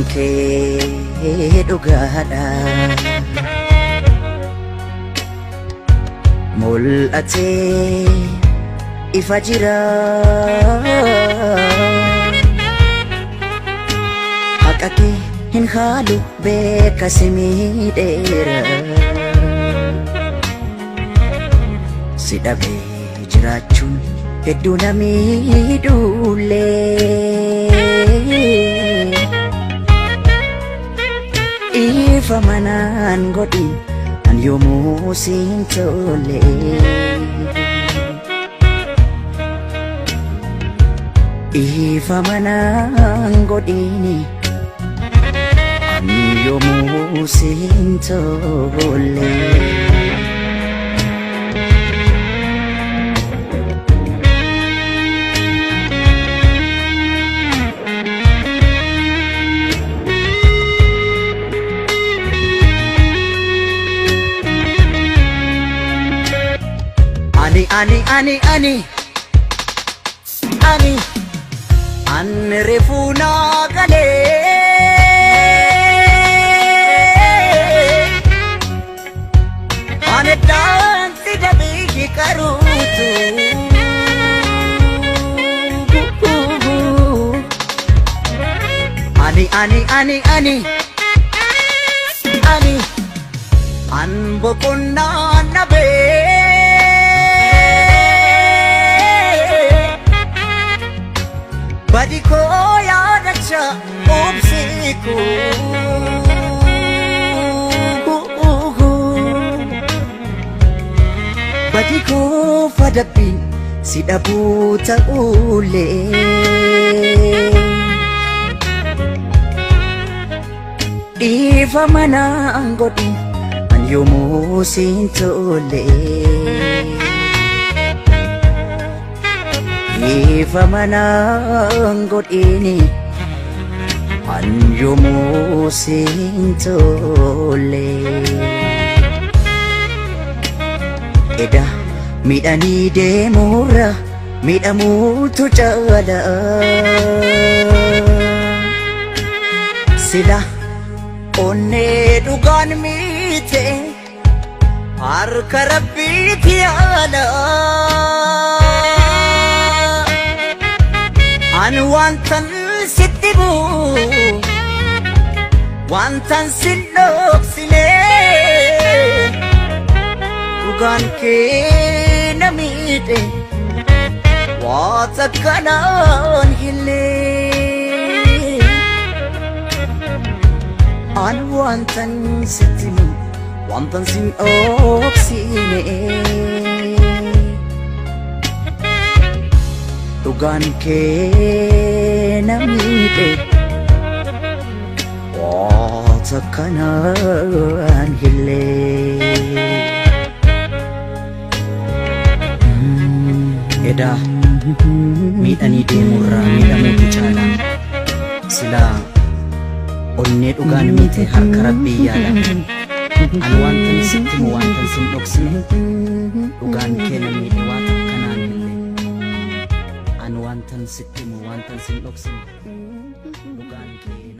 Kee dhugaadha mul'atee ifa jira haqa kee hin haalu beeka si miidheera si dhabee jiraachuun hedduu na miidhullee. Ifa manaan godhin an yoomuu siin tolle. Ifa manaan godhin an yoomuu siin tolle. Ani ani ani ani ani an reefuu naa galee ani daansi dabii qaruutu ani ani ani ani ani an boqonnaa nabee Badi koo yaadacha obsiku Badi koo fadabbiin si dhabuu ta'ullee Dhiifama naan godhin an yoomuu siin tolle. Dhiifama naan godhini an yoomuu siin tolle. Eda miidhanii deemuurra miidhamuutu caala. Sila onnee dhugaan miite harka rabbiiti yaala. An wantan sitti bu'u wantan sin dhoksine dhugaan kee na miidhe waa takkanaan hillee. An wantan sitti himu wantan sin dhoksine dhugaan kee na miidhe waa takkanaan hillee. Edaa miidhanii deemurraa miidhamuutu caala. Silaa onnee dhugaan miite harka rabbii yaala. An wantan sitti himu wantan sin dhoksine dhugaan kee na miidhe waa takkanaan hillee. An wantan sitti himu wantan sin dhoksine dhugaan kee